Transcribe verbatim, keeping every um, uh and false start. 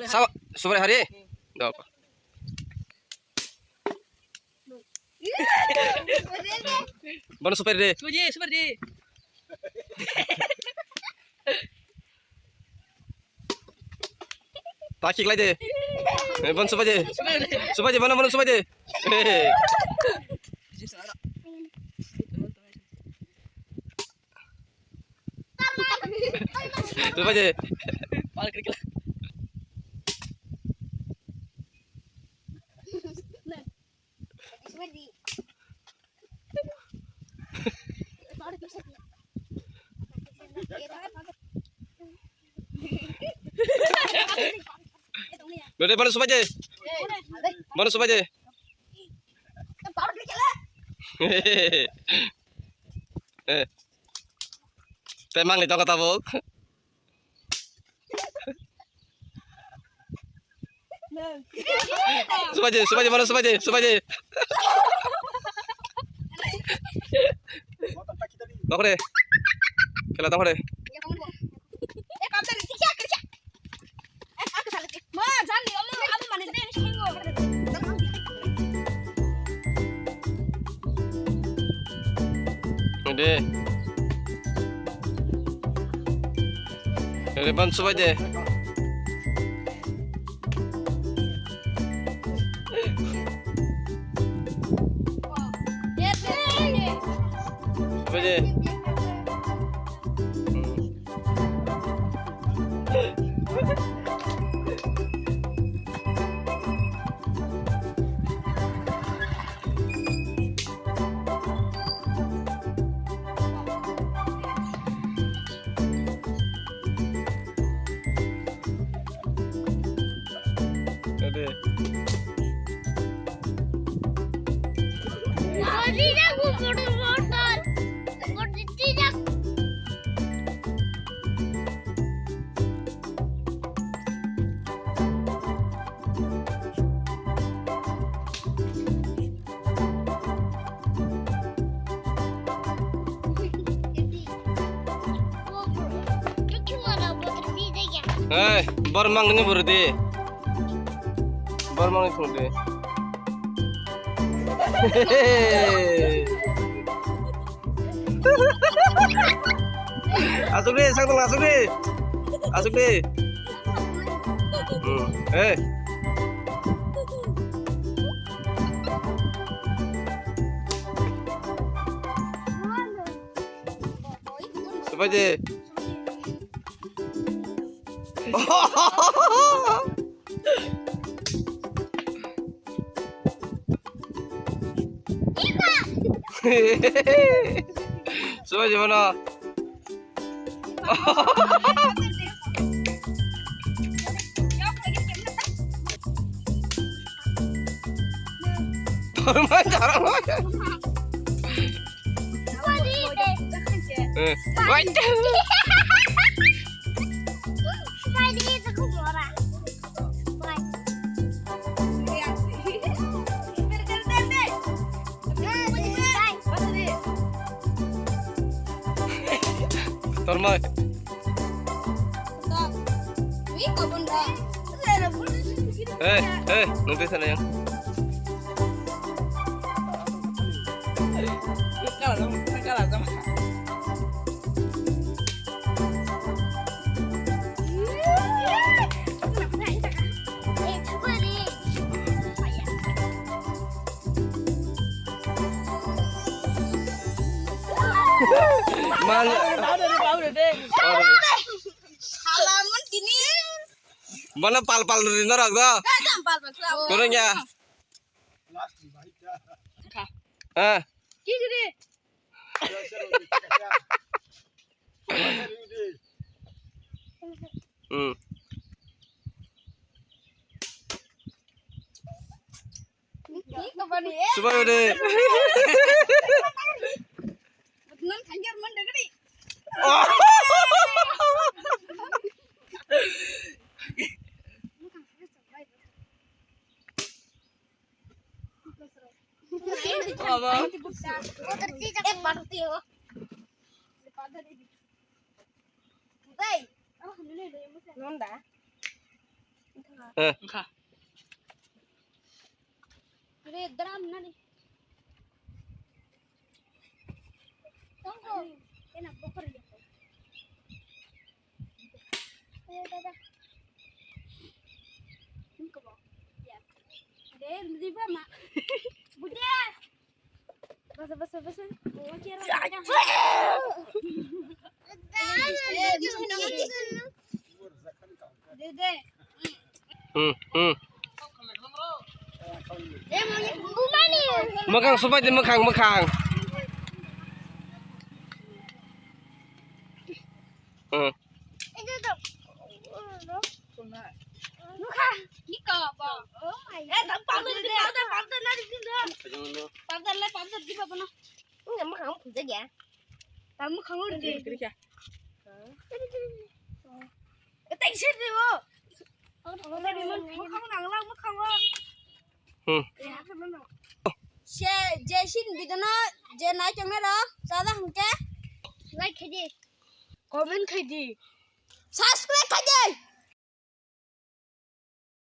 Sa-, subai hari. Dok. Bono subai de. Subai de, subai de. Ta khiklai de. Eh, bono subai de. Subai de, bono, bono subai de. Subai de. Bede, bono subai de. Bono subai de. Eh. Te mangni toko tabuk. Subaji, subaji, mana subaji, subaji. Dokore. Kela dokore. Ede. Ede ban subai de. Subai de. Ede. Hei, bor mang ni bor di. Bor mang ni thung di. Asuk di, sang tong asuk di. Asuk di. Hmm, eh. Subai de. Subai de bono. Torma jarang. Eh, wait. Tormai. Eh, eh, nung tesa na yang. Mang. Salamon tini. Mana pal pal ri norok do. Pal pal. Kurang ya. Ah. Ki gede. Hmm. Subai de. Baba. Hey, Nonda. Eh. Wngkha. Re dram nani. Tongko. Ena bokor ya. Eh, dada. Ini ke bawah. Ya. Deh, di mana? Budia. Basa, basa, basa. Oh, kira. Deh, deh. Hmm, hmm. Mwkhang supai di, mwkhang, mwkhang. Hmm. Tamo khango de. Tei se de o. Mo khango nang lang mo khango. Hmm. Se je sin video no je nai chang na ro. Sa da hangke. Like khaidi. Comment khaidi. Subscribe khaidi.